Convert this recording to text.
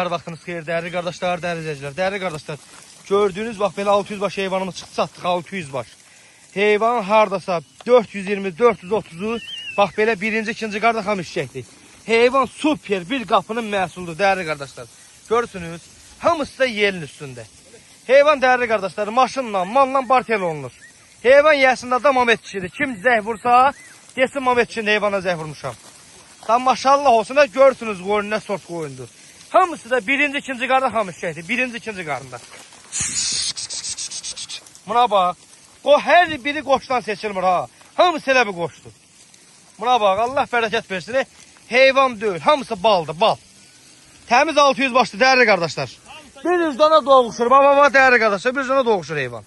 Hər vaxtınız xeyir, dəyərli qardaşlar, dəyərli izləyicilər. Dəyərli qardaşlar, gördüyünüz bax belə 600 baş heyvanımız çıxdı, satdıq 600 baş. Heyvan hardasa 420, 430-u bax belə birinci, ikinci qarda xam işləkdir. Heyvan super bir qapının məhsuludur dəyərli qardaşlar. Görürsünüz, hamısı da yerin üstündə. Heyvan dəyərli qardaşlar, maşınla, malla bartel olunur. Heyvan yəsində da Mamet kişidir. Kim zəh vursa, desin Mamet kişinin heyvana zəh vurmuşam. Tam maşallah olsun da görürsünüz qoyun nə sort qoyundur. Hamısı da birinci, ikinci qarda hamı şəkdir. Birinci, ikinci qarında. Buna bax. O hər biri qoçdan seçilmir ha. Hamısı elə bir qoçdur. Buna bax, Allah bərəkət versin. Heyvan deyil, hamısı baldır, bal. Təmiz 600 başlı dəyərli qardaşlar. Bir yüz dana doğuşur. Baba, baba, dəyərli qardaşlar, bir yüz dana doğuşur heyvan.